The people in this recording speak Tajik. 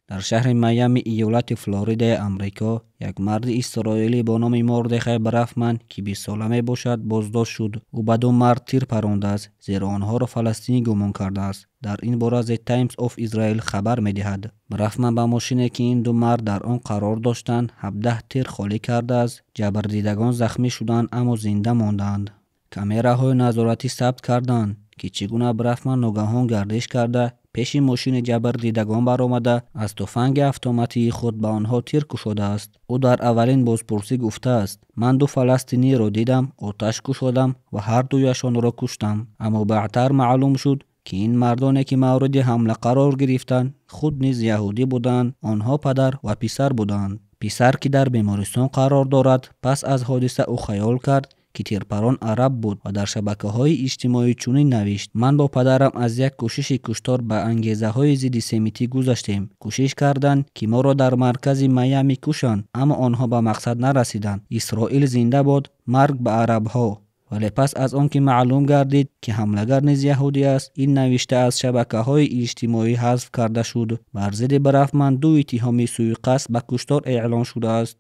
Дар шаҳри Майами иёлати Флоридаи Амрико як марди исроилӣ бо номи Мордехай Брафман, ки 20-сола мебошад, боздошт шуд. Ӯ ба ду мард тир парондааст, зеро онҳоро фаластинӣ гумон кардааст. Дар ин бора The Times of Israel хабар медиҳад. Брафман ба мошине, ки ин ду мард дар он қарор доштанд, 17 тир холӣ кардааст. Ҷабрдидагон захмӣ шуданд, аммо зинда монданд. Камераҳои назоратӣ сабт карданд, ки чӣ гуна Брафман ногаҳон гардиш карда, пеши мошини ҷабрдидагон баромада, аз туфанги автоматии худ ба онҳо тир кушодааст. Ӯ дар аввалин бозпурсӣ гуфтааст: «Ман ду фаластиниро дидам, оташ кушодам ва ҳардуяшонро куштам». Аммо баъдтар маълум шуд, ки ин мардоне, ки мавриди ҳамла қарор гирифтанд, худ низ яҳудӣ буданд. Онҳо падар ва писар буданд. Писар, ки дар бемористон қарор дорад, пас аз ҳодиса ӯ хаёл кард, ки тирпарон араб буд ва дар шабакаҳои иҷтимоӣ чунин навишт: «Ман бо падарам аз як кӯшиши куштор ба ангезаҳои зидди семитӣ гузаштем. Кӯшиш карданд, ки моро дар маркази Майами кушанд, аммо онҳо ба мақсад нарасиданд. Исроил зинда бод, марг ба арабҳо». Вале пас аз он ки маълум гардид, ки ҳамлагар низ яҳудӣ аст, ин навишта аз шабакаҳои иҷтимоӣ ҳазф карда шуд. Бар зидди Брафман ду иттиҳоми сӯиқасд ба куштор эълон шудааст.